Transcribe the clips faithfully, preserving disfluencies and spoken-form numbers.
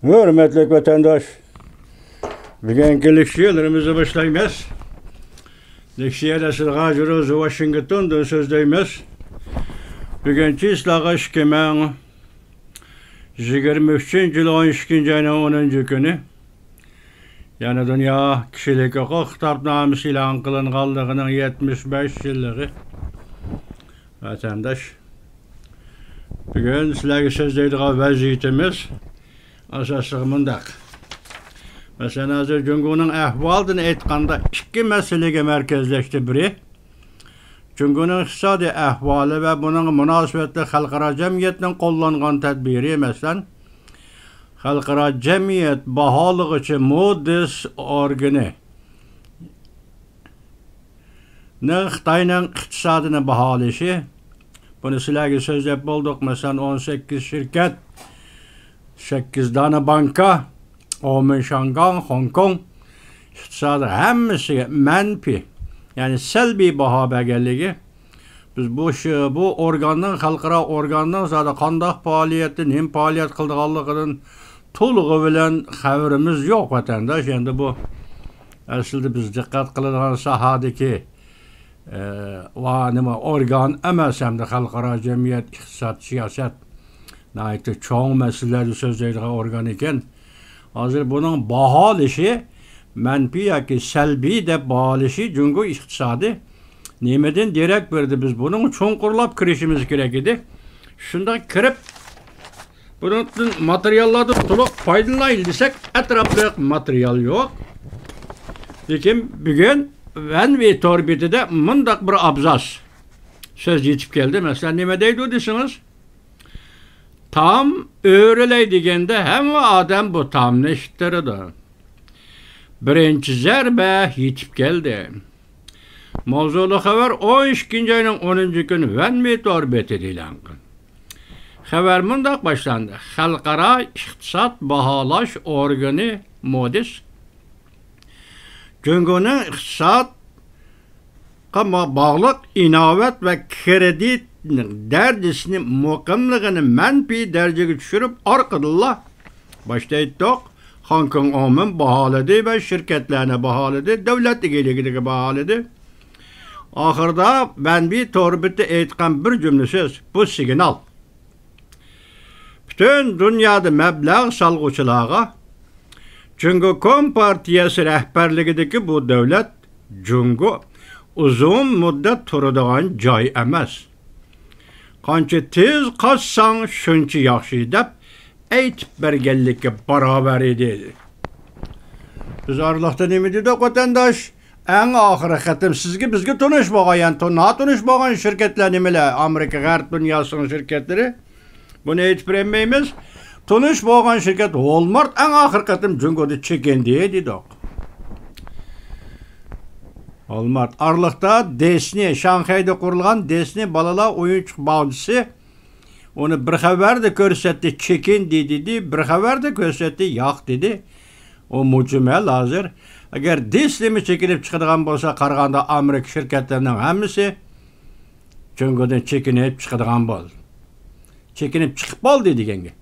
ھۆرمەتلىك ۋەتەنداش، بۈگۈنكى لېكسىيەلىرىمىزنى باشلايمىز. لېكسىيەدە سىلەرگە ھازىر ۋاشىنگتوندىن سۆزلەيمىز. بۈگۈن چىسلاغا ئىككى مىڭ يىگىرمە ئۈچىنچى يىل ئون ئىككىنچى ئاينىڭ ئونىنچى كۈنى. يەنى دۇنيا كىشىلىك ھوقۇق كىتابنامىسى ئېلان قىلىنغانلىقىنىڭ يەتمىش بەش يىللىقى. ۋەتەنداش، بۈگۈن سىلەرگە سۆزلەيدىغان ۋەزىيىتىمىز ئاساسلىقى مۇنداق. مەسىلەن، ھازىر جۇڭگونىڭ ئەھۋالىدىن ئېيتقاندا، ئىككى مەسىلىگە مەركەزلەشتى. بىرى، جۇڭگونىڭ ئىقتىسادىي ئەھۋالى ۋە بۇنىڭغا مۇناسىۋەتلىك خەلقئارا جەمئىيەتنىڭ قوللانغان تەدبىرى، مەسىلەن، خەلقئارا جەمئىيەت باھالىغۇچى مودىس ئورگىنى نىڭ خىتاينىڭ ئىقتىسادىنى باھالىشى، بۇنى سىلەرگە سۆزلەپ بولدۇق. مەسىلەن، ئون سەككىز شىركەت، سەككىز دانە بانكا، ئومېن، شاڭگاڭ، خوڭكوڭ ئىقتىسادى ھەممىسىگە مەنپىي، يەنى سەلبىي باھا بەرگەنلىكى، بىز بۇ شۇ، بۇ ئورگاننىڭ، خەلقئارا ئورگاننىڭ زادى قانداق پائالىيەتتە، نېمە پائالىيەت قىلىدىغانلىقىدىن تولۇقى بىلەن خەۋىرىمىز يوق، ۋەتەنداش. ئەمدى بۇ ئەسلىدە بىز دىققەت قىلىدىغان ساھەدىكى، ئە، ۋا نېمە ئورگان ئەمەس، ھەمدە خەلقئارا جەمئىيەت، ئىقتىساد، سىياسەت، ناھايىتى چوڭ مەسىلىلەردە سۆزلەيدىغان ئورگان ئىكەن. ھازىر بۇنىڭ باھالىشى، مەنپىي ياكى سەلبىي دەپ باھالىشى جۇڭگو ئىقتىسادى نېمىدىن دېرەك بەردى؟ بىز بۇنىڭغا چوڭقۇرلاپ كىرىشىمىز كېرەك ئىدى. شۇنداق كىرىپ، بۇنىڭدىن، ماتېرىياللاردىن تولۇق پايدىلىنايلى دېسەك، ئەتراپلىق ماتېرىيال يوق. لېكىن بۈگۈن ۋەن ۋېي تور بېتىدە مۇنداق بىر ئابزاس سۆز يېتىپ كەلدى. مەسىلەن، نېمە دەيدۇ دېسىڭىز، تام ئۆرۈلەي دېگەندە، ھەممە ئادەم بۇ تامنى ئىتتىرىدۇ. بىرىنچى زەربە يېتىپ كەلدى. ماۋزۇلۇق خەۋەر ئون ئىككىنچى ئاينىڭ ئونىنچى كۈنى ۋەن ۋېي تور بېتىدە ئېلان قىلىندى. خەۋەر مۇنداق باشلاندى: خەلقئارا ئىقتىساد باھالاش ئورگىنى مودىس جۇڭگونىڭ ئىقتىسادقا ما-، باغلىق ئىناۋەت ۋە كىرېدىت دەرىجىسىنى مۇقىملىقىنى مەنپىي دەرىجىگە چۈشۈرۈپ، ئارقىدىنلا، باشتا ئېيتتۇق، خوڭكوڭ، ئومېن باھالىدى ۋە شىركەتلەرنى باھالىدى، دۆلەت ئىگىلىكىدىكى باھالىدى. ئاخىرىدا ۋەن ۋېي تور بېتى ئېيتقان بىر جۈملە سۆز، بۇ سىگنال. پۈتۈن دۇنيادا مەبلەغ سالغۇچىلارغا جۇڭگو كومپارتىيەسى رەھبەرلىكىدىكى بۇ دۆلەت جۇڭگو ئۇزۇن مۇددەت تۇرىدىغان جاي ئەمەس. قانچە تېز قاچساڭ، شۇنچە ياخشى، دەپ ئېيتىپ بەرگەنلىككە باراۋەر ئىدى. بىز ئارىلىقتا نېمە دېدۇق، ۋەتەنداش؟ ئەڭ ئاخىرقى قېتىم سىزگە، بىزگە تونۇش بولغان، يەنى تو-، ناتونۇش بولغان شىركەتلەر نېمىلەر؟ ئامېرىكا، غەرب دۇنياسىنىڭ شىركەتلىرى. بۇنى ئېيتىپ بېرەلمەيمىز. تونۇش بولغان شىركەت ۋولمارت ئەڭ ئاخىرقى قېتىم جۇڭگودا چېكىندى دېدۇق. ۋولمارت. ئارىلىقتا دىسنېي، شاڭخەيدە قۇرۇلغان دىسنېي بالىلار ئويۇنچۇق باغچىسى. ئۇنى بىر خەۋەردە كۆرسەتتى، چېكىندى دېدى، بىر خەۋەردە كۆرسەتتى، ياق دېدى. ئۇ مۇجمەل ھازىر. ئەگەر دىسنېيمۇ چېكىنىپ چىقىدىغان بولسا، قارىغاندا ئامېرىكا شىركەتلىرىنىڭ ھەممىسى جۇڭگودىن چېكىنىپ چىقىدىغان بولدى. چېكىنىپ چىقىپ بولدى دېگەن گەپ.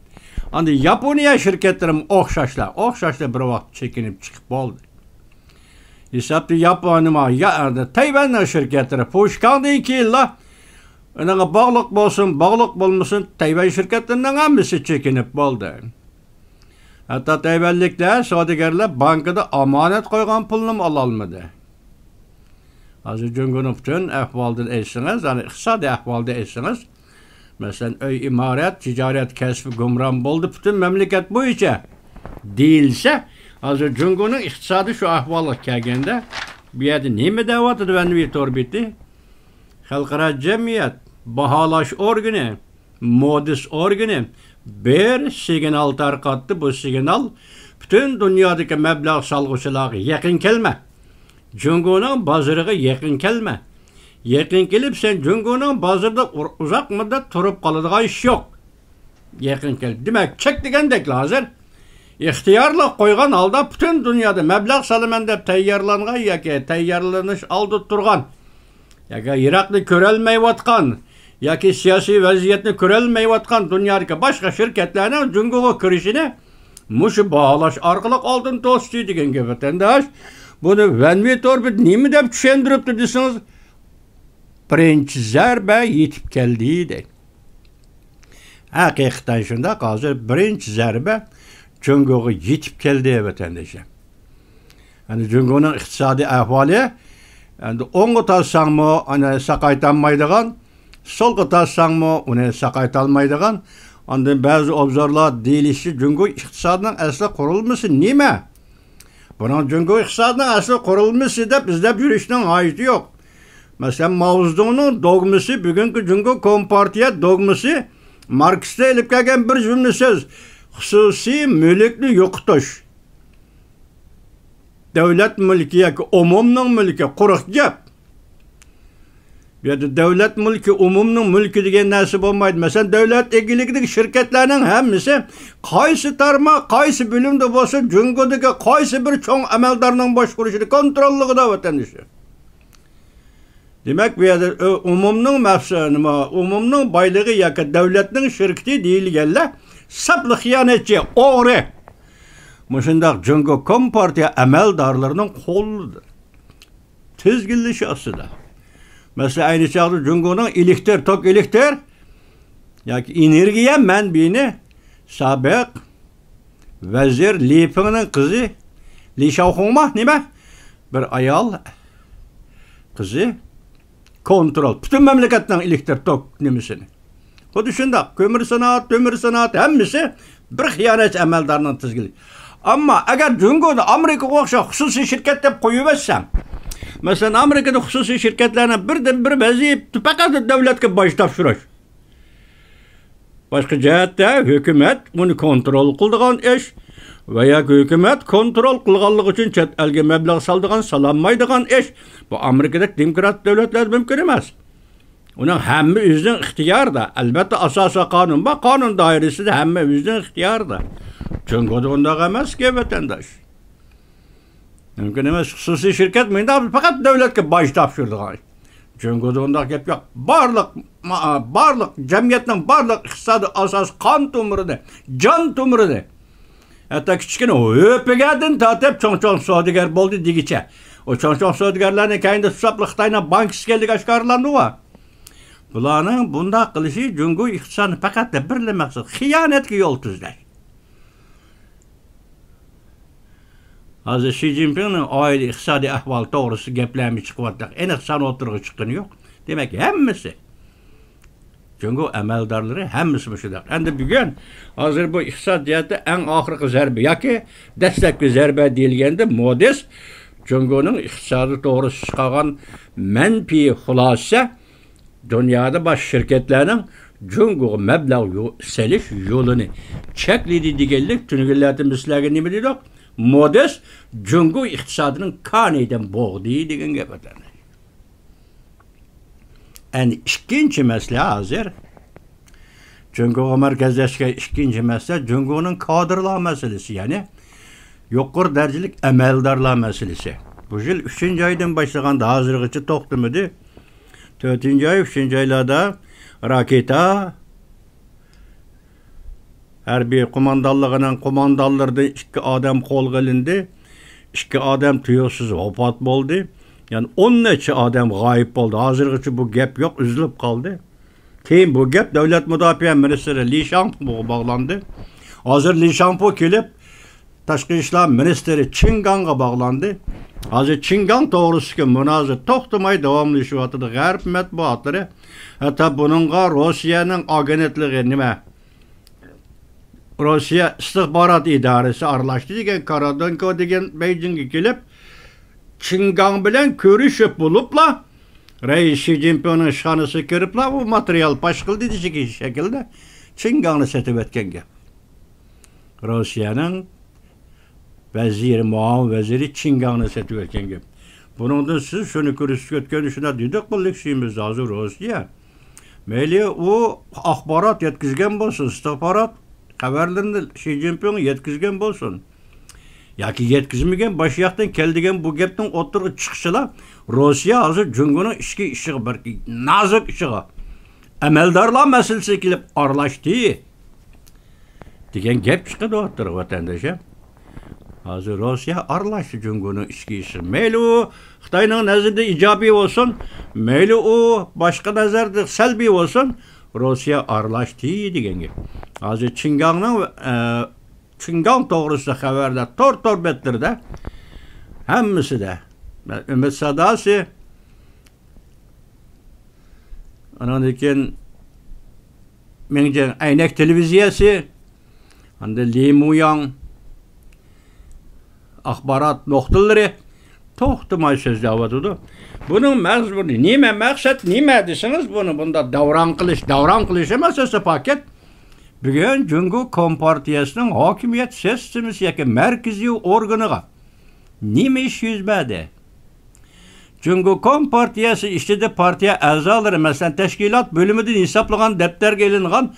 ئاندىن ياپونىيە شىركەتلىرىمۇ ئوخشاشلا، ئوخشاشلا بىر ۋاقىت چېكىنىپ چىقىپ بولدى. ھېسابتا ياپونىيە، يا-، تەيۋەننىڭ شىركەتلىرى پۇشكاڭدىن كېيىنلا ئۇنىڭغا باغلىق بولسۇن، باغلىق بولمىسۇن، تەيۋەن شىركەتلىرىنىڭ ھەممىسى چېكىنىپ بولدى. ھەتتا تەيۋەنلىكلەر، سودىگەرلەر بانكىدا ئامانەت قويغان پۇلنىمۇ ئالالمىدى. ھازىر جۇڭگونىڭ پۈتۈن ئەھۋالىدىن ئېيتسىڭىز، يەنى ئىقتىسادىي ئەھۋالىدىن ئېيتسىڭىز، مەسىلەن، ئۆي ئىمارەت، تىجارەت كەسپى گۇمران بولدى پۈتۈن مەملىكەت بويىچە دېيىلسە، ھازىر جۇڭگونىڭ ئىقتىسادى شۇ ئەھۋالغا كەلگەندە، بۇ يەردە نېمە دەۋاتىدۇ ۋەن ۋېي تور بېتى؟ خەلقئارا جەمئىيەت، باھالاش ئورگىنى، مودىس ئورگىنى بىر سىگنال تارقاتتى. بۇ سىگنال پۈتۈن دۇنيادىكى مەبلەغ سالغۇچىلارغا يېقىن كەلمە. جۇڭگونىڭ بازىرىغا يېقىن كەلمە. يېقىن كېلىپ، سەن جۇڭگونىڭ بازىرىدا ئۇر-، ئۇزاق مۇددەت تۇرۇپ قالىدىغان ئىش يوق. يېقىن كېلىپ، دېمەك، چەك دېگەندەكلا ھازىر ئىختىيارلىق قويغان ھالدا پۈتۈن دۇنيادا مەبلەغ سالىمەن دەپ تەييارلانغان ياكى تەييارلىنىش ئالدىدا تۇرغان ياكى يىراقنى كۆرەلمەيۋاتقان ياكى سىياسىي ۋەزىيەتنى كۆرەلمەيۋاتقان دۇنيادىكى باشقا شىركەتلەرنىڭ جۇڭگوغا كىرىشىنى مۇشۇ باھالاش ئارقىلىق ئالدىن توستى دېگەن گەپ، ۋەتەنداش. بۇنى ۋەن ۋېيتوربىد نېمە دەپ چۈشەندۈرۈپتۇ دېسىڭىز، بىرىنچى زەربە يېتىپ كەلدى دەيدۇ. ھەقىقەتەن شۇنداق، ھازىر بىرىنچى زەربە جۇڭگوغا يېتىپ كەلدى، ۋەتەنداشلار. يەنى جۇڭگونىڭ ئىقتىسادىي ئەھۋالى، ئەمدى ئوڭغا تارتساڭمۇ ئۇنى ساقايتالمايدىغان، سولغا تارتساڭمۇ ئۇنى ساقايتالمايدىغان. ئاندىن بەزى ئوبزورلار دېيىلىشىچە، جۇڭگو ئىقتىسادىنىڭ ئەسلى قۇرۇلمىسى نېمە؟ بۇنىڭ جۇڭگو ئىقتىسادىنىڭ ئەسلى قۇرۇلمىسى دەپ ئىزدەپ يۈرۈشنىڭ ھاجىتى يوق. مەسىلەن، ماۋزېدۇڭنىڭ دوگمىسى بۈگۈنكى جۇڭگو كومپارتىيە دوگمىسى، ماركستا ئېلىپ كەلگەن بىر جۈملە سۆز، خۇسۇسىي مۈلۈكنى يوقىتىش. دۆلەت مۈلكى ياكى ئومۇمنىڭ مۈلكى، قۇرۇق گەپ. بۇ يەردە دۆلەت مۈلكى، ئومۇمنىڭ مۈلكى دېگەن نەرسە بولمايدۇ. مەسىلەن، دۆلەت ئىگىلىكىدىكى شىركەتلەرنىڭ ھەممىسى قايسى تارماق، قايسى بۆلۈمدە بولسۇن، جۇڭگودىكى قايسى بىر چوڭ ئەمەلدارنىڭ باشقۇرۇشىدا، كونتروللۇقىدا، ۋەتەندىشى. دېمەك، بۇ يەردە ئۆ-، ئومۇمنىڭ مەفس-، نېمە، ئومۇمنىڭ بايلىقى ياكى دۆلەتنىڭ شىركىتى دېيىلگەنلەر سەپلا خىيانەتچى، ئوغرى. مۇشۇنداق جۇڭگو كومپارتىيە ئەمەلدارلىرىنىڭ قولىدا تىزگىنلىشى ئاستىدا. مەسىلەن، ئەينى چاغدا جۇڭگونىڭ ئېلېكتر، توك ئېلېكتر ياكى ئېنېرگىيە مەنبىيىنى سابىق ۋەزىر لى پېڭنىڭ قىزى لى شاۋخۇڭما نېمە؟ بىر ئايال قىزى كونترول، پۈتۈن مەملىكەتنىڭ ئېلېكتر توك نېمىسىنى. خۇددى شۇنداق، كۆمۈر سانائەت، تۆمۈر سانائەت ھەممىسى بىر خىيانەتچى ئەمەلدارنىڭ تىزگىنى. ئەمما ئەگەر جۇڭگونى ئامېرىكىغا ئوخشاش خۇسۇسىي شىركەت دەپ قويۇۋەتسەڭ، مەسىلەن، ئامېرىكىدا خۇسۇسىي شىركەتلەرنىڭ بىردىن بىر ۋەزىپىسى پەقەت دۆلەتكە باج تاپشۇرۇش. باشقا جەھەتتە ھۆكۈمەت ئۇنى كونترول قىلىدىغان ئىش ۋە ياكى ھۆكۈمەت كونترول قىلغانلىقى ئۈچۈن چەت ئەلگە مەبلەغ سالىدىغان، سالالمايدىغان ئىش. بۇ ئامېرىكىدەك دېموكراتىك دۆلەتلەردە مۇمكىن ئەمەس. ئۇنىڭ ھەممە ئۆزىنىڭ ئىختىيارىدا. ئەلۋەتتە، ئاساسىي قانۇن بار، قانۇن دائىرىسىدە ھەممە ئۆزىنىڭ ئىختىيارىدا. جۇڭگودا ئۇنداق ئەمەسكەن، ۋەتەنداش. مۇمكىن ئەمەس، خۇسۇسىي شىركەت مۇنداق پەقەت دۆلەتكە باج تاپشۇرىدىغان ئىش. جۇڭگودا ئۇنداق گەپ يوق. بارلىق، ما-، بارلىق جەمئىيەتنىڭ بارلىق ئىقتىسادىي ئاساس قان تومۇرىنى، جان تومۇرىنى، ھەتتا كىچىككىنە ھۆپىگەردىن تارتىپ چوڭ-چوڭ سودىگەر بولدى دېگۈچە. ئۇ چوڭ-چوڭ سودىگەرلەرنى كەينىدە تۇتساپلا خىتاينىڭ بانكىسى ئىكەنلىكى ئاشكارىلاندىغۇ. بۇلارنىڭ بۇنداق قىلىشى جۇڭگو ئىقتىسادىنى پەقەت بىرلا مەقسەت، خىيانەتكە يول تۈزلەش. ھازىر شى جىنپىڭنىڭ ئائىلە ئىقتىسادىي ئەھۋالى توغرىسىدا گەپلەرمۇ چىقىۋاتىدۇ. ئېنىق سان ئوتتۇرىغا چىققىنى يوق. دېمەك، ھەممىسى، جۇڭگو ئەمەلدارلىرى ھەممىسى مۇشۇنداق. ئەمدى بۈگۈن، ھازىر بۇ ئىقتىساد جەھەتتە ئەڭ ئاخىرقى زەربە ياكى دەسلەپكى زەربە دېيىلگەندە، مودېس جۇڭگونىڭ ئىقتىسادى توغرىسىدا چىقارغان مەنپىي خۇلاسە، دۇنيادا بار شىركەتلەرنىڭ جۇڭگوغا مەبلەغ يو-، سېلىش يولىنى چەكلىدى دېگەنلىك. تۈنۈگۈنلەردە بىز سىلەرگە نېمە دېدۇق؟ مودېس جۇڭگو ئىقتىسادىنىڭ كانىيىدىن بوغدى دېگەن گەپ ئەتەندى. ئەنە ئىككىنچى مەسىلە ھازىر. جۇڭگوغا مەركەزلەشكەن ئىككىنچى مەسىلە جۇڭگونىڭ كادىرلار مەسىلىسى، يەنى يۇقىرى دەرىجىلىك ئەمەلدارلار مەسىلىسى. بۇ يىل ئۈچىنچى ئايدىن باشلىغاندا ھازىرغىچە توختىمىدى. تۆتىنچى ئاي، ئۈچىنچى ئايلاردا راكېتا ھەربىي قوماندانلىقىنىڭ قوماندانلىرىدىن ئىككى ئادەم قولغا ئېلىندى. ئىككى ئادەم تۇيۇقسىز ۋاپات بولدى. يەنى ئون نەچچە ئادەم غايىب بولدى. ھازىرغىچە بۇ گەپ يوق، ئۈزۈلۈپ قالدى. كېيىن بۇ گەپ دۆلەت مۇداپىئە مىنىستىرى لى شاڭپۇغا باغلاندى. ھازىر لى شاڭپۇ كېلىپ، تاشقى ئىشلار مىنىستىرى چىن گاڭغا باغلاندى. ھازىر چىن گاڭ توغرىسىدىكى مۇنازىرە توختىماي داۋاملىشىۋاتىدۇ. غەرب مەتبۇئاتلىرى ھەتتا بۇنىڭغا روسىيەنىڭ ئاگېنتلىقى نېمە، روسىيە ئىستىخبارات ئىدارىسى ئارىلاشتى دېگەن، كارادېنكو دېگەن بېيجىڭغا كېلىپ، چىن گاڭ بىلەن كۆرۈشۈپ بولۇپلا، رەئىس شى جىنپىڭنىڭ ئىشخانىسىغا كىرىپلا، ئۇ ماتېرىيال پاش قىلدى دېگەن شەكىلدە چىن گاڭنى سېتىۋەتكەن گەپ. روسىيەنىڭ ۋەزىرى، مۇئاۋىن ۋەزىرى چىن گاڭنى سېتىۋەتكەن گەپ. بۇنىڭدىن سىز شۇنى كۆرسىتىپ ئۆتكەن، شۇنداق دېدۇق، بىللىك شىمىز ھازىر روسىيە. مەيلى ئۇ ئاخبارات يەتكۈزگەن بولسۇن، ئىستىخبارات خەۋەرلىرىنى شى جىنپىڭ يەتكۈزگەن بولسۇن. ياكى يەتكۈزمىگەن، باشقا ياقتىن كەلدىگەن بۇ گەپنىڭ ئوتتۇرىغا چىقىشىلا، روسىيە ھازىر جۇڭگونىڭ ئىچكى ئىشىغا، بىر نازۇك ئىشىغا، ئەمەلدارلار مەسىلىسىگە كېلىپ ئارىلاشتى. دېگەن گەپ چىقىدۇ ئوتتۇرىغا، ۋەتەنداشلار. ھازىر روسىيە ئارىلاشتى جۇڭگونىڭ ئىچكى ئىشىغا. مەيلى ئۇ خىتاينىڭ نەزىرىدە ئىجابىي بولسۇن، مەيلى ئۇ باشقا نەزەردە سەلبىي بولسۇن، روسىيە ئارىلاشتى دېگەن گەپ. ھازىر چىڭگاڭنىڭ، ئە، چىڭگاڭ توغرىسىدا خەۋەرلەر تور، تور بەتلىرىدە ھەممىسىدە. ئۈمىد ساداسى، ئانىڭدىن كېيىن مىڭجىڭ ئەينەك تېلېۋىزىيەسى، ئاندىن لى مۇياڭ ئاخبارات نۇقتىلىرى توختىماي سۆزلەۋاتىدۇ. بۇنىڭ مەزمۇنى نېمە، مەقسەت نېمە دېسىڭىز، بۇنى بۇنداق داۋراڭ قىلىش، داۋراڭ قىلىش ئەمەس، ئەسلى پاكىت. بۈگۈن جۇڭگو كومپارتىيەسىنىڭ ھاكىمىيەت سىستېمىسى ياكى مەركىزىي ئورگىنىغا نېمە ئىش يۈز بەردى؟ جۇڭگو كومپارتىيەسى ئىچىدە پارتىيە ئەزالىرى، مەسىلەن، تەشكىلات بۆلۈمىدىن ھېسابلىغان دەپتەرگە ئېلىنغان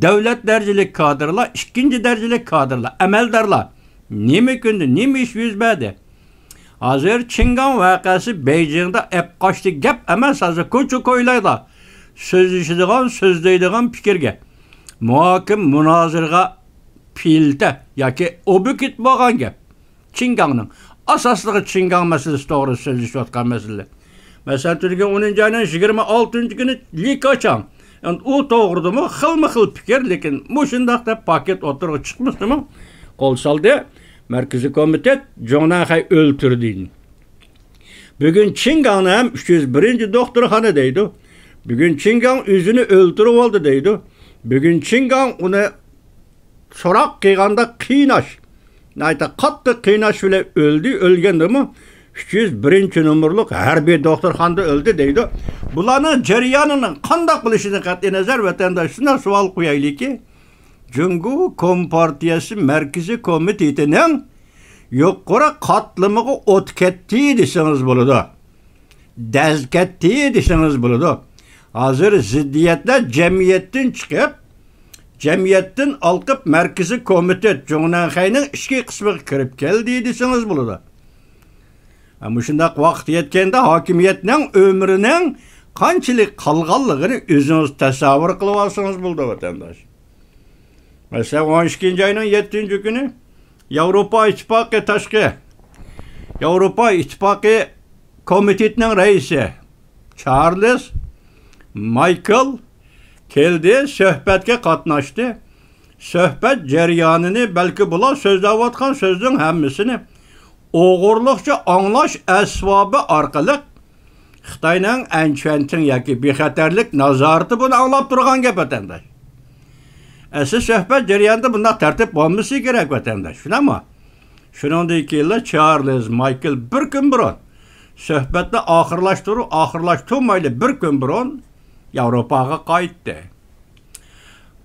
دۆلەت دەرىجىلىك كادىرلار، ئىككىنچى دەرىجىلىك كادىرلار، ئەمەلدارلار نېمە كۈندە، نېمە ئىش يۈز بەردى؟ ھازىر چىڭگاڭ ۋەقەسى بەيجىڭدا ئەپقاچتى گەپ ئەمەس، ھازىر كوچا كويلايدا سۆزلىشىدىغان، سۆزلەيدىغان پىكىرگە، مۇھاكىمە، مۇنازىرىگە پىلتە ياكى ئوبيېكت بولغان گەپ. چىڭگاڭنىڭ ئاساسلىقى چىڭگاڭ مەسىلىسى توغرىسىدا سۆزلىشىۋاتقان مەسىلە. مەسىلەن، تۈنۈگۈن ئونىنچى ئاينىڭ يىگىرمە ئالتىنچى كۈنى لى كېچاڭ، ئۇ توغرىدىمۇ خىلمۇ خىل پىكىر، لېكىن مۇشۇنداق دەپ پاكىت ئوتتۇرىغا چىقمىسىمۇ، قول سالدى. مەركىزىي كومىتېت جۇڭنەنخەي ئۆلتۈردى. بۈگۈن چىڭگاڭنى ھەم ئۈچ يۈز بىرىنچى دوختۇرخانا دەيدۇ. بۈگۈن چىڭگاڭ ئۆزىنى ئۆلتۈرۈۋالدى دەيدۇ. بۈگۈن چىڭگاڭ ئۇنى سوراق قىلغاندا قىيناش، ناھايىتى قاتتىق قىيناش بىلەن ئۆلدى. ئۆلگەندىمۇ ئۈچ يۈز بىرىنچى نومۇرلۇق ھەربىي دوختۇرخانىدا ئۆلدى دەيدۇ. بۇلارنىڭ جەريانىنىڭ قانداق بولۇشىدىن قەتئىينەزەر، ۋەتەنداش، شۇنداق سوئال قويايلىكى، جۇڭگو كومپارتىيەسى مەركىزىي كومىتېتىنىڭ يۇقىرى قاتلىمىغا ئوت كەتتى دېسىڭىز بولىدۇ. دەز كەتتى دېسىڭىز بولىدۇ. ھازىر زىددىيەتلەر جەمئىيەتتىن چىقىپ، جەمئىيەتتىن ئالقىپ مەركىزىي كومىتېت جۇڭنەنخەينىڭ ئىچكى قىسمىغا كىرىپ كەلدى دېسىڭىز بولىدۇ. ھە، مۇشۇنداق ۋاقىت يەتكەندە ھاكىمىيەتنىڭ ئۆمرىنىڭ قانچىلىك قالغانلىقىنى ئۆزىڭىز تەسەۋۋۇر قىلىۋالسىڭىز بولىدۇ، ۋەتەنداش. مەسىلەن، ئون ئىككىنچى ئاينىڭ يەتتىنچى كۈنى ياۋروپا ئىتتىپاقى تاشقى، ياۋروپا ئىتتىپاقى كومىتېتىنىڭ رەئىسى چارلىز مايكل كەلدى، سۆھبەتكە قاتناشتى. سۆھبەت جەريانىنى، بەلكى بۇلار سۆزلەۋاتقان سۆزنىڭ ھەممىسىنى ئوغرىلىقچە ئاڭلاش ئەسۋابى ئارقىلىق خىتاينىڭ ئەنچۈەنتىڭ ياكى بىخەتەرلىك نازارىتى بۇنى ئاڭلاپ تۇرغان گەپ، ۋەتەنداش. ئەسلى سۆھبەت جەريانىدا بۇنداق تەرتىپ بولمىسى كېرەك، ۋەتەنداش، شۇنداقمۇ؟ شۇنىڭدىن كېيىنلا چارلىز مايكل بىر كۈن بۇرۇن، سۆھبەتنى ئاخىرلاشتۇرۇپ، ئاخىرلاشتۇرمايلا بىر كۈن بۇرۇن ياۋروپاغا قايتتى.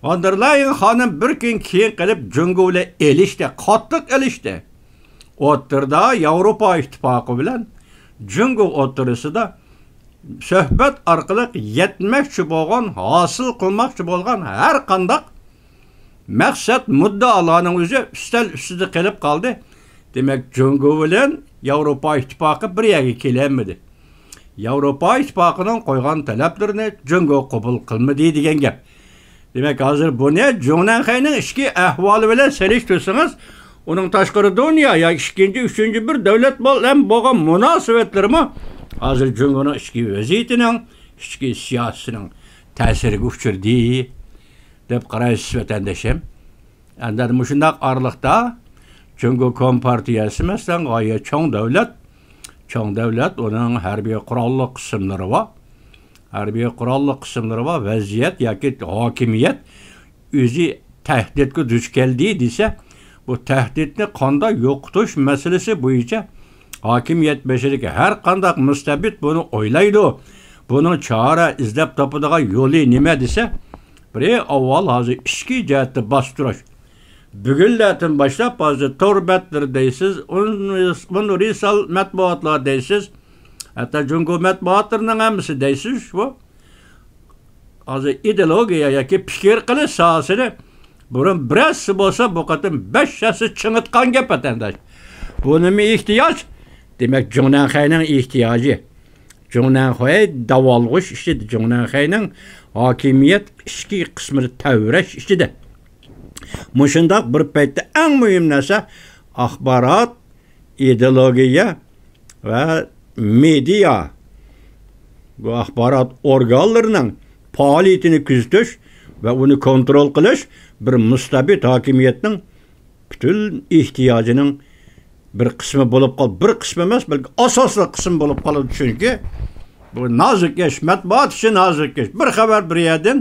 ۋان دېر لايېن خانىم بىر كۈن كېيىن قېلىپ جۇڭگو بىلەن ئېلىشتى، قاتتىق ئېلىشتى. ئوتتۇرىدا ياۋروپا ئىتتىپاقى بىلەن جۇڭگو ئوتتۇرىسىدا سۆھبەت ئارقىلىق يەتمەكچى بولغان، ھاسىل قىلماقچى بولغان ھەر قانداق مەقسەت، مۇددىئالارنىڭ ئۆزى ئۈستەل ئۈستىدە قېلىپ قالدى. دېمەك، جۇڭگو بىلەن ياۋروپا ئىتتىپاقى بىر يەرگە كېلەلمىدى. ياۋروپا ئىتتىپاقىنىڭ قويغان تەلەپلىرىنى جۇڭگو قوبۇل قىلمىدى دېگەن گەپ. دېمەك، ھازىر بۇنى جۇڭنەنخەينىڭ ئىچكى ئەھۋالى بىلەن سېلىشتۇرسىڭىز، ئۇنىڭ تاشقىرى دۇنيا ياكى ئىككىنچى، ئۈچىنچى بىر دۆلەت بىلەن بولغان مۇناسىۋەتلىرىمۇ ھازىر جۇڭگونىڭ ئىچكى ۋەزىيىتىنىڭ، ئىچكى سىياسىتىنىڭ تەسىرىگە ئۇچرىدى دەپ قارايسىز، ۋەتەندىشىم. ئەندى مۇشۇنداق ئارىلىقتا جۇڭگو كومپارتىيەسى، مەسىلەن، غايەت چوڭ دۆلەت. چوڭ دۆلەت، ئۇنىڭ ھەربىي قوراللىق قىسىملىرى بار. ھەربىي قوراللىق قىسىملىرى بار. ۋەزىيەت ياكى ھاكىمىيەت ئۆزى تەھدىتكە دۇچ كەلدى دېسە، بۇ تەھدىتنى قانداق يوقىتىش مەسىلىسى بويىچە ھاكىمىيەت بېشىدىكى ھەر قانداق مۇستەبىت بۇنى ئويلايدۇ. بۇنىڭ چارە ئىزدەپ تاپىدىغان يولى نېمە دېسە، بىر ئاۋۋال ھازىر ئىچكى جەھەتتە باستۇرۇش. بۈگۈنلەردىن باشلاپ ھازىر تور بەتلىرى دەيسىز، ئۇن-، ئۇنىۋېرسال مەتبۇئاتلار دەيسىز، ھەتتا جۇڭگو مەتبۇئاتلىرىنىڭ ھەممىسى دەيسىز، بۇ ھازىر ئىدېئولوگىيە ياكى پىكىر قىلىش ساھەسىنى بۇرۇن بىر ھەسسە بولسا، بۇ قېتىم بەش ھەسسە چىڭىتقان گەپ، ۋەتەنداش. بۇ نېمە ئېھتىياج؟ دېمەك، جۇڭنەنخەينىڭ ئېھتىياجى. جۇڭنەنخەي داۋالغۇش ئىچىدە، جۇڭنەنخەينىڭ ھاكىمىيەت ئىچكى قىسمىنى تەۋرەش ئىچىدە. مۇشۇنداق بىر پەيتتە ئەڭ مۇھىم نەرسە ئاخبارات، ئىدېئولوگىيە ۋە مېدىيا، بۇ ئاخبارات ئورگانلىرىنىڭ پائالىيىتىنى كۆزىتىش ۋە ئۇنى كونترول قىلىش بىر مۇستەبىت ھاكىمىيەتنىڭ پۈتۈن ئېھتىياجىنىڭ بىر قىسمى بولۇپ قال، بىر قىسمى ئەمەس، بەلكى ئاساسلىق قىسىم بولۇپ قالىدۇ. چۈنكى بۇ نازۇك ئىش، مەتبۇئات ئىشى نازۇك ئىش. بىر خەۋەر بىر يەردىن،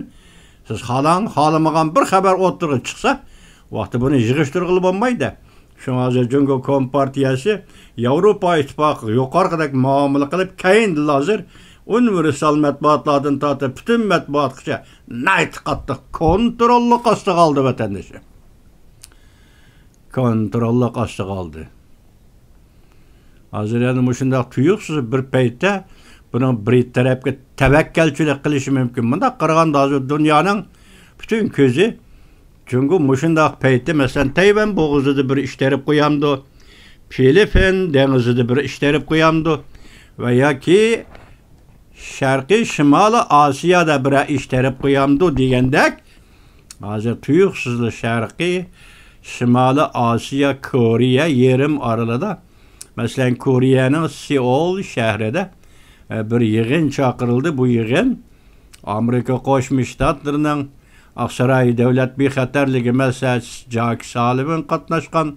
سىز خالاڭ، خالىمىغان بىر خەۋەر ئوتتۇرىغا چىقسا، ۋاقتى بۇنى يىغىشتۇرغىلى بولمايدۇ. شۇڭا ھازىر جۇڭگو كومپارتىيەسى ياۋروپا ئىتتىپاقىغا يۇقىرىقىدەك مۇئامىلە قىلىپ، كەينىدىن ھازىر ئۇنىۋېرسال مەتبۇئاتلاردىن تارتىپ پۈتۈن مەتبۇئاتقىچە ناھايىتى قاتتىق كونتروللۇق ئاستىغا ئالدى ۋەتەندىشى. كونتروللۇق ئاستىغا ئالدى. ھازىر يەنە مۇشۇنداق تۇيۇقسىز بىر پەيتتە بۇنىڭ بىر تەرەپكە تەۋەككەلچىلىك قىلىشى مۇمكىن. مۇنداق قارىغاندا ھازىر دۇنيانىڭ پۈتۈن كۆزى جۇڭگو مۇشۇنداق پەيتتە، مەسىلەن، تەيۋەن بوغۇزىدا بىر ئىش تېرىپ قويامدۇ، فىلىپپىن دېڭىزىدا بىر ئىش تېرىپ قويامدۇ ۋە ياكى شەرقىي شىمالىي ئاسىيادا بىرەر ئىش تېرىپ قويامدۇ دېگەندەك، ھازىر تۇيۇقسىزلا شەرقىي شىمالىي ئاسىيا، كورېيە يېرىم ئارىلىدا، مەسىلەن، كورېيەنىڭ سېئۇل شەھىرىدە، ئە، بىر يىغىن چاقىرىلدى. بۇ يىغىن ئامېرىكا قوشما شتاتلىرىنىڭ ئاقساراي دۆلەت بىخەتەرلىكى مەسلىھەتچىسى جاك سالىۋان قاتناشقان،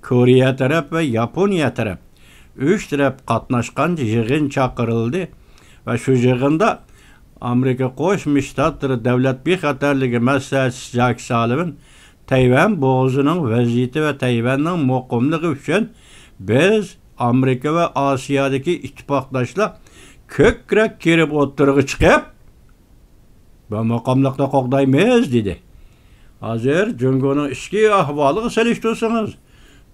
كورېيە تەرەپ ۋە ياپونىيە تەرەپ، ئۈچ تەرەپ قاتناشقان يىغىن چاقىرىلدى ۋە شۇ يىغىندا ئامېرىكا قوشما شتاتلىرى دۆلەت بىخەتەرلىكى مەسلىھەتچىسى جاك سالىۋان تەيۋەن بوغۇزىنىڭ ۋەزىيىتى ۋە تەيۋەننىڭ مۇقىملىقى ئۈچۈن بىز ئامېرىكا ۋە ئاسىيادىكى ئىتتىپاقداشلار كۆكرەك كېرىپ ئوتتۇرىغا چىقىپ، بۇ مۇقىملىقنى قوغدايمىز، دېدى. ھازىر جۇڭگونىڭ ئىچكى ئەھۋالىغا سېلىشتۇرسىڭىز،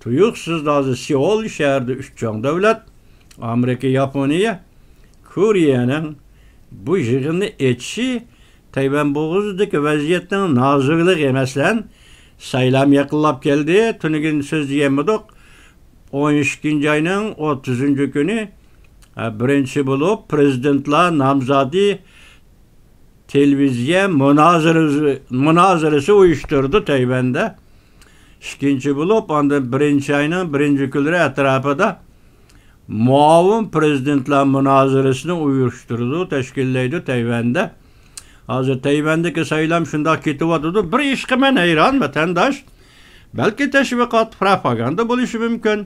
تۇيۇقسىز ھازىر سېئۇل شەھىرىدە ئۈچ چوڭ دۆلەت، ئامېرىكا، ياپونىيە، كورېيەنىڭ بۇ يىغىننى ئېچىشى تەيۋەن بوغۇزىدىكى ۋەزىيەتنىڭ نازۇكلۇقى، مەسىلەن، سايلام يېقىنلاپ كەلدى. تۈنۈگۈن سۆز دېگەنمىدۇق. ئون ئىككىنچى ئاينىڭ ئوتتۇزىنچى كۈنى، ھە، بىرىنچى بولۇپ پرېزىدېنتلار نامزاتى تېلېۋىزىيە مۇنازىرىسى، مۇنازىرىسى ئۇيۇشتۇرىدۇ تەيۋەندە. ئىككىنچى بولۇپ، ئاندىن بىرىنچى ئاينىڭ بىرىنچى كۈنلىرى ئەتراپىدا مۇئاۋىن پرېزىدېنتلار مۇنازىرىسىنى ئۇيۇشتۇرىدۇ، تەشكىللەيدۇ تەيۋەندە. ھازىر تەيۋەندىكى سايلام شۇنداق كېتىۋاتىدۇ. بىر ئىشقا مەن ھەيران، ۋەتەنداش. بەلكى تەشۋىقات، پروپاگاندا بولۇشى مۇمكىن.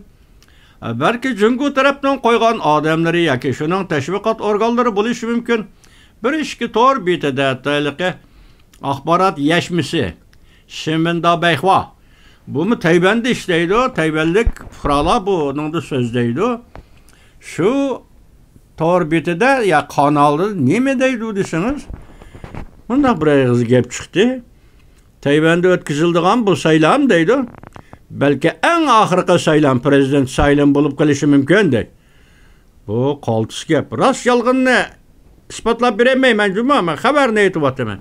بەلكى جۇڭگو تەرەپنىڭ قويغان ئادەملىرى ياكى شۇنىڭ تەشۋىقات ئورگانلىرى بولۇشى مۇمكىن. بىر ئىككى تور بېتىدە ھەتتا ھېلىقى ئاخبارات يەشمىسى، شىنۋېندا بەيخۇا، بۇمۇ تەيۋەندە ئىشلەيدۇ، تەيۋەنلىك پۇقرالار بۇنىڭدا سۆزلەيدۇ. شۇ تور بېتىدە يا قانالدا نېمە دەيدۇ دېسىڭىز، مۇنداق بىر ئېغىز گەپ چىقتى. تەيۋەندە ئۆتكۈزۈلىدىغان بۇ سايلام دەيدۇ. بەلكى ئەڭ ئاخىرقى سايلام، پرېزىدېنت سايلىمى بولۇپ قېلىشى مۇمكىن دەي. بۇ قالتىس گەپ. راست يالغىنىنى ئىسپاتلاپ بېرەلمەيمەن جۇمۇ، مەن خەۋەرنى ئېيتىۋاتىمەن.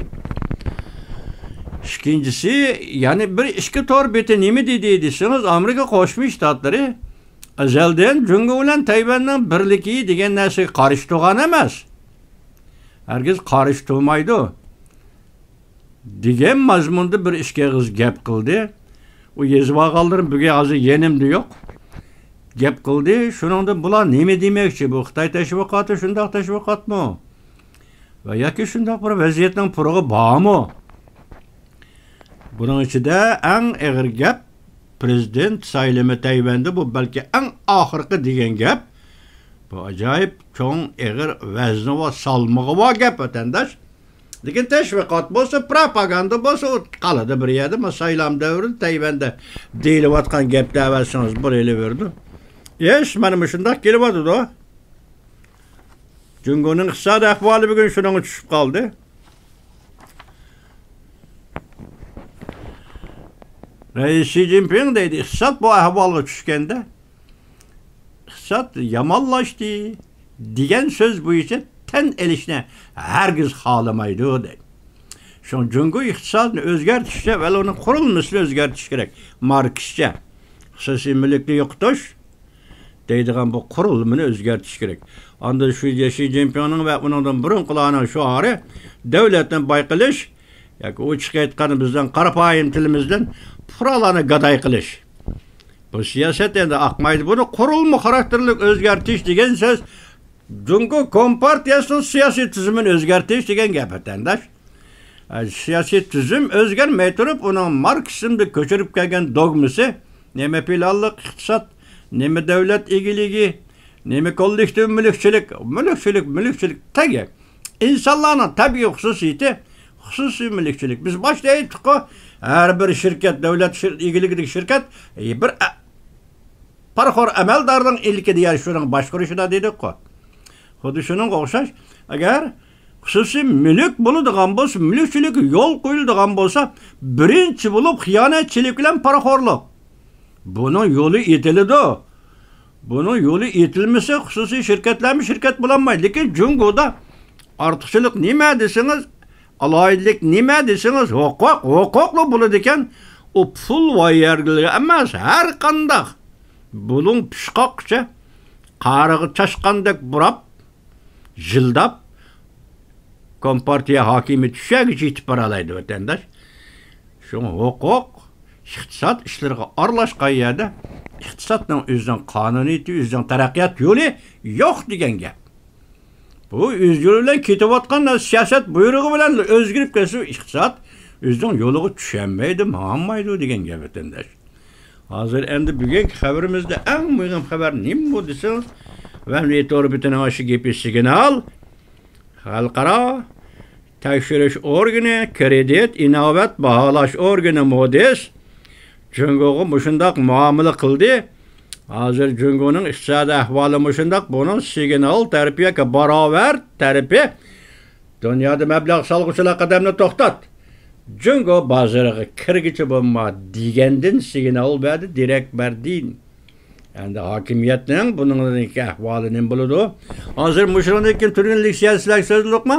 ئىككىنچىسى، يەنە بىر ئىككى تور بېتى نېمە دېدى دېسىڭىز، ئامېرىكا قوشما شتاتلىرى ئەزەلدىن جۇڭگو بىلەن تەيۋەننىڭ بىرلىكى دېگەن نەرسىگە قارشى تۇرغان ئەمەس. ھەرگىز قارشى تۇرمايدۇ. دېگەن مەزمۇندا بىر ئىككى ئېغىز گەپ قىلدى. ئۇ يېزىۋالغانلىرىم بۈگۈن ھازىر يېنىمدا يوق. گەپ قىلدى. شۇنىڭدىن بۇلار نېمە دېمەكچى؟ بۇ خىتاي تەشۋىقاتى شۇنداق تەشۋىقاتمۇ؟ ۋە ياكى شۇنداق بىر ۋەزىيەتنىڭ پۇرىقى بارمۇ؟ بۇنىڭ ئىچىدە ئەڭ ئېغىر گەپ، پرېزىدېنت سايلىمى تەيۋەندە، بۇ بەلكى ئەڭ ئاخىرقى دېگەن گەپ. بۇ ئاجايىپ چوڭ، ئېغىر ۋەزنى ۋە سالمىقى بار گەپ، ۋەتەنداش. لېكىن تەشۋىقات بولسا، پروپاگاندا بولسا، ئۇ قالىدۇ بىر يەردە. مانا سايلام دەۋرىدە تەيۋەندە دېيىلىۋاتقان گەپ دەۋەتسىڭىز بولۇۋېرىدۇ. ئىش مانا مۇشۇنداق كېلىۋاتىدۇ. جۇڭگونىڭ ئىقتىسادىي ئەھۋالى بۈگۈن شۇنىڭغا چۈشۈپ قالدى. رەئىس شى جىنپىڭ دەيدۇ، ئىقتىساد بۇ ئەھۋالغا چۈشكەندە، ئىقتىساد يامانلاشتى دېگەن سۆز بويىچە تەن ئېلىشنى ھەرگىز خالىمايدۇ دەيدۇ. شۇڭا جۇڭگو ئىقتىسادىنى ئۆزگەرتىشتە ئەۋۋەل ئۇنىڭ قۇرۇلمىسىنى ئۆزگەرتىش كېرەك. ماركسچە خۇسۇسىي مۈلۈكنى يوقىتىش دەيدىغان بۇ قۇرۇلمىنى ئۆزگەرتىش كېرەك. ئاندىن شۇ شى جىنپىڭنىڭ ۋە ئۇنىڭدىن بۇرۇنقىلارنىڭ شوئارى دۆلەتنى باي قىلىش، ياكى ئوچۇق ئېيتقاندا بىزنىڭ قارا پايىم تىلىمىزدىن پۇقرالارنى گاداي قىلىش. بۇ سىياسەت ئەمدى ئاقمايدۇ. بۇنى قۇرۇلما خاراكتېرلىك ئۆزگەرتىش دېگەن سۆز جۇڭگو كومپارتىيەسىنىڭ سىياسىي تۈزۈمىنى ئۆزگەرتىش دېگەن گەپ، ۋەتەنداش. ئە، سىياسىي تۈزۈم ئۆزگەرمەي تۇرۇپ، ئۇنىڭ ماركسىزمدا كۆچۈرۈپ كەلگەن دوگمىسى، نېمە پىلانلىق ئىقتىساد، نېمە دۆلەت ئىگىلىكى، نېمە كوللېكتىپ مۈلۈكچىلىك، مۈلۈكچىلىك، مۈلۈكچىلىك تەگى. ئىنسانلارنىڭ تەبىئىي خۇسۇسىيىتى خۇسۇسىي مۈلۈكچىلىك. بىز باشتا ئېيتتۇققۇ، ھەر بىر شىركەت، دۆلەت شىر-، ئىگىلىكىدىكى شىركەت، ئە، بىر ئە-، پارىخور ئەمەلدارنىڭ ئىلكىدە يا شۇنىڭ باشقۇرۇشىدا دېدۇققۇ. خۇددى شۇنىڭغا ئوخشاش، ئەگەر خۇسۇسىي مۈلۈك بولىدىغان بولسا، مۈلۈكچىلىككە يول قويۇلىدىغان بولسا، بىرىنچى بولۇپ خىيانەتچىلىك بىلەن پارىخورلۇق. بۇنىڭ يولى ئېتىلىدۇ. بۇنىڭ يولى ئېتىلمىسە، خۇسۇسىي شىركەتلەرمۇ شىركەت بولالمايدۇ. لېكىن جۇڭگودا ئارتۇقچىلىق نېمە دېسىڭىز، ئالاھىدىلىك نېمە دېسىڭىز، ھوقۇق، ھوقۇقلا بولىدىكەن. ئۇ پۇل ۋايەرگىلىرى ئەمەس، ھەر قانداق بۇلۇڭ پىشقاققىچە قارىغا چاشقاندەك بۇراپ، جىلداپ، كومپارتىيە ھاكىمىيىتى چۈشەرگىچە يېتىپ بارالايدۇ، ۋەتەنداش. شۇڭا ھوقۇق، ئىقتىساد ئىشلىرىغا ئارىلاشقان يەردە ئىقتىسادنىڭ ئۆزىنىڭ قانۇنىيىتى، ئۆزىنىڭ تەرەققىيات يولى يوق دېگەن گەپ. بۇ ئۆز يولى بىلەن كېتىۋاتقان سىياسەت بۇيرۇقى بىلەن ئۆزگىرىپ كەتسە، ئىقتىساد ئۆزىنىڭ يولىغا چۈشەلمەيدۇ، ماڭالمايدۇ دېگەن گەپ، ۋەتەنداش. ھازىر ئەمدى بۈگۈنكى خەۋىرىمىزدە ئەڭ مۇھىم خەۋەر نېمە بۇ دېسىڭىز، ۋەھمىي تور بېتىنىڭ ئاشۇ گېپى سىگنال، خەلقئارا تەكشۈرۈش ئورگىنى، كرېدىت، ئىناۋەت باھالاش ئورگىنى مودىس جۇڭگوغا مۇشۇنداق مۇئامىلە قىلدى. ھازىر جۇڭگونىڭ ئىقتىسادىي ئەھۋالى مۇشۇنداق، بۇنىڭ سىگنال تەرىپى ياكى باراۋەر تەرىپى، دۇنيادا مەبلەغ سالغۇچىلار قەدەمنى توختات، جۇڭگو بازىرىغا كىرگۈچى بولما دېگەندىن سىگنال بەردى، دېرەك بەردى. ئەمدى ھاكىمىيەتنىڭ بۇنىڭدىكى ئەھۋالى نېمە بولىدۇ؟ ھازىر مۇشۇنىڭدىن كېيىن تۈرگۈنلۈك سىياسىيلەرگە سۆزلىدۇقما؟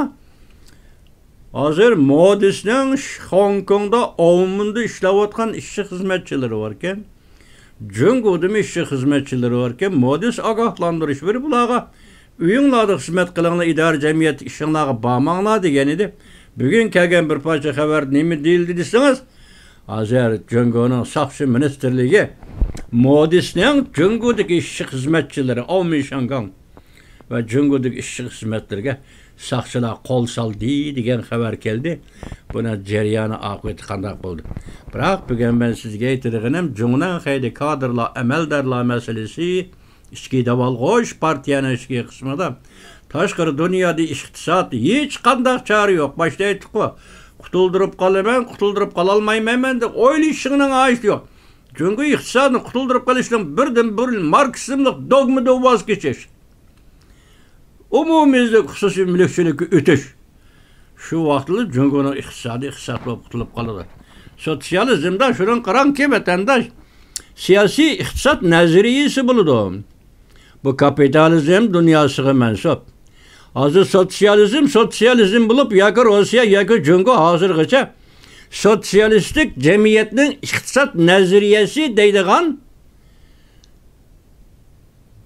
ھازىر مودىسنىڭ خوڭكوڭدا، ئاۋمېندا ئىشلەۋاتقان ئىشچى خىزمەتچىلىرى باركەن. جۇڭگودىمۇ ئىشچى خىزمەتچىلىرى باركەن. مودىس ئاگاھلاندۇرۇش بېرىپ ئۇلارغا، ئۆيۈڭلاردا خىزمەت قىلىڭلار، ئىدارە جەمئىيەت ئىشىڭلارغا بارماڭلار دېگەن ئىدى. بۈگۈن كەلگەن بىر پارچە خەۋەردە نېمە دېيىلدى دېسىڭىز، ھازىر جۇڭگونىڭ ساقچى مىنىستىرلىكى مودىسنىڭ جۇڭگودىكى ئىشچى خىزمەتچىلىرى، ئاۋمېن شياڭگاڭ ۋە جۇڭگودىكى ئىشچى خىزمەتلىرىگە ساقچىلار قول سالدى دېگەن خەۋەر كەلدى. بۇنىڭ جەريانى ئاقىۋىتى قانداق بولدى؟ بىراق بۈگۈن مەن سىزگە ئېيتىدىغىنىم، جۇڭنىڭ خەيدە كادىرلار، ئەمەلدارلار مەسىلىسى ئىچكى داۋالغۇش پارتىيەنىڭ ئىچكى قىسمىدا، تاشقىرى دۇنيادا ئىقتىساد ھېچقانداق چارە يوق. باشتا ئېيتتۇققۇ، قۇتۇلدۇرۇپ قالىمەن، قۇتۇلدۇرۇپ قالالمايمەن دەپ ئويلىشىشنىڭ ھاجىتى يوق. جۇڭگو ئىقتىسادىنى قۇتۇلدۇرۇپ قېلىشنىڭ بىردىن بىر ماركسىزملىق دوگمىدىن ۋاز كېچىش. ئومۇميۈزلۈك خۇسۇسىي مۈلۈكچىلىككە ئۆتۈش. شۇ ۋاقىتلا جۇڭگونىڭ ئىقتىسادى ئىقتىساد بولۇپ قۇتۇلۇپ قالىدۇ. سوتسىيالىزمدا شۇنىڭغا قاراڭكى، ۋەتەنداش، سىياسىي ئىقتىساد نەزەرىيىسى بولىدۇ. بۇ كاپىتالىزم دۇنياسىغا مەنسۇپ. ھازىر سوتسىيالىزم، سوتسىيالىزم بولۇپ، ياكى روسىيە، ياكى جۇڭگو ھازىرغىچە سوتسىيالىستىك جەمئىيەتنىڭ ئىقتىساد نەزەرىيەسى دەيدىغان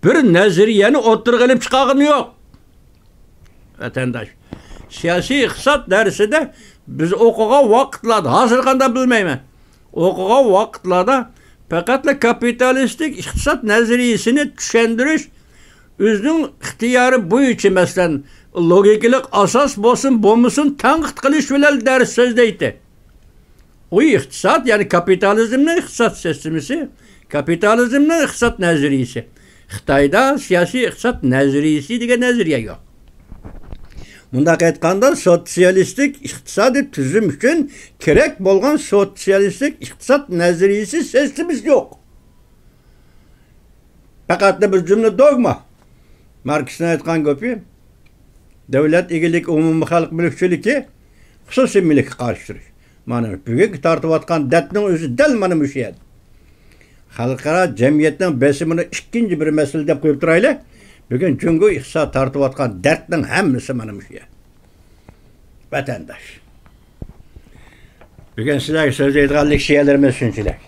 بىر نەزەرىيەنى ئوتتۇرىغا ئېلىپ چىقارغىنى يوق. ۋەتەنداش، سىياسىي ئىقتىساد دەرسىدە بىز ئوقۇغان ۋاقىتلاردا، ھازىر قانداق بىلمەيمەن، ئوقۇغان ۋاقىتلاردا پەقەتلا كاپىتالىستىك ئىقتىساد نەزەرىيىسىنى چۈشەندۈرۈش، ئۆزىنىڭ ئىختىيارى بويىچە، مەسىلەن، لوگىكىلىق ئاساس بولسۇن بولمىسۇن تەنقىد قىلىش بىلەن دەرس سۆزلەيتتى. ئۇ ئىقتىساد، يەنى كاپىتالىزمنىڭ ئىقتىساد سىستېمىسى، كاپىتالىزمنىڭ ئىقتىساد نەزەرىيىسى. خىتايدا سىياسىي ئىقتىساد نەزەرىيىسى دېگەن نەزەرىيە يوق. مۇنداق ئېيتقاندا، سوتسىيالىستىك ئىقتىسادىي تۈزۈم ئۈچۈن كېرەك بولغان سوتسىيالىستىك ئىقتىساد نەزەرىيىسى سىستېمىسى يوق. پەقەتلا بىر جۈملە دوگما. ماركسنىڭ ئېيتقان گېپى، دۆلەت ئىگىلىكى، ئومۇمىي خەلق مۈلۈكچىلىكى، خۇسۇسىي مۈلۈككە قارشى تۇرۇش. مانا بۈگۈنكى تارتىۋاتقان دەردنىڭ ئۆزى دەل مانا مۇشۇ يەردە. خەلقئارا جەمئىيەتنىڭ بېسىمىنى ئىككىنچى بىر مەسىلە دەپ قويۇپ تۇرايلى. بۈگۈن جۇڭگو ئىقتىساد تارتىۋاتقان دەردنىڭ ھەممىسى مانا مۇشۇ يەردە. ۋەتەنداش، بۈگۈن سىلەرگە سۆزلەيدىغان لېكسىيەلىرىمىز شۇنچىلىك.